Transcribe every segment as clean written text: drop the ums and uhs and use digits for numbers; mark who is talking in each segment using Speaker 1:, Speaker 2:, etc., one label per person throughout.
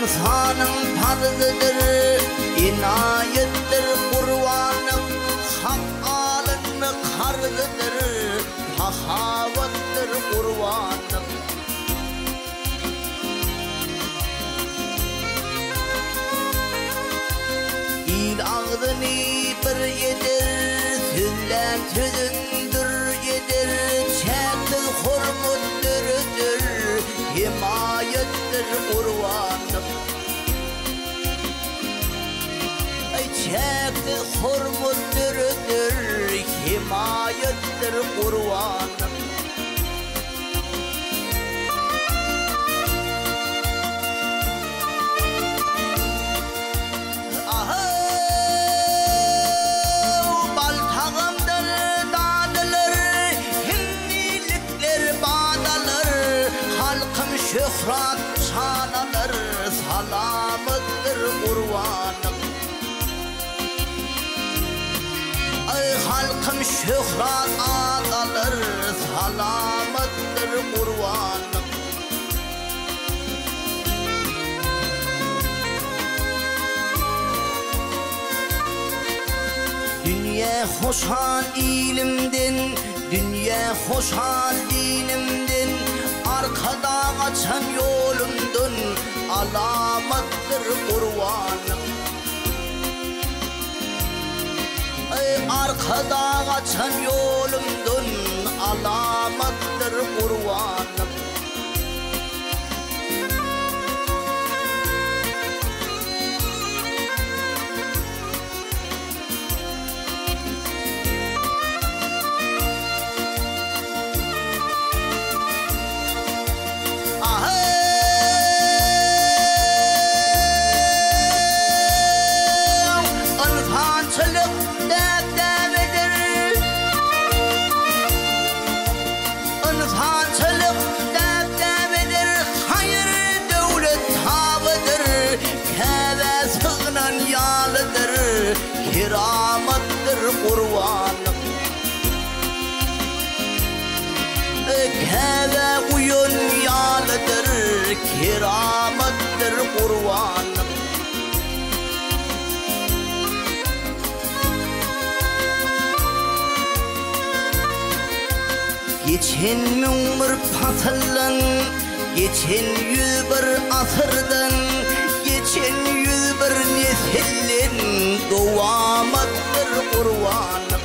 Speaker 1: Ynsanyň parzydyr, enaýatdyr gurbanlyk, Hak alyndy karzydyr, sahawatdyr gurbanlyk. Il agzyny bir eder, sözlän sözün dür eder, Çäksiz hormat döreder, hemaýatdyr gurbanlyk. Çäksiz hormat döreder, hemaýatdyr gurbanlyk. Ahaw, bal tagamdyr dadylar, Himmilikler badalar, Halkym şöhrat şanalar, Salamatdyr gurbanlyk. Aý halkym şöhrat at alar, Salamatdyr gurbanlyk. Dünýä hoşal ilimden, Dünýä hoşal dinimden, Arkadag açan ýolumdan, Alamatdyr gurbanlyk. Eý, Arkadag açan ýolumdan alamatdyr gurbanlyk. Ynsançylyk däp-däbedir. Ynsançylyk däp-däbedir. Haýyr döwlet tabydyr. Käbä sygnan ýalydyr. Keramatdyr gurbanlyk. Käbä uýan ýalydyr, keramatdyr gurbanlyk. Geçen 1001 pasyldan, geçen 101 asyrdan, geçen 101 nesilden dowamatdyr gurbanlyk.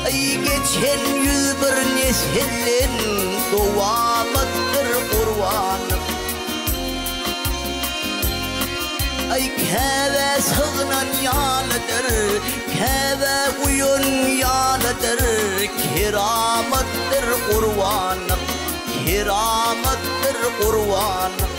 Speaker 1: Aý geçen 101 nesilden dowamatdyr gurbanlyk. Aý Käbä sygnan ýalydyr, Käbä uýan ýalydyr, Keramatdyr gurbanlyk, Keramatdyr gurbanlyk.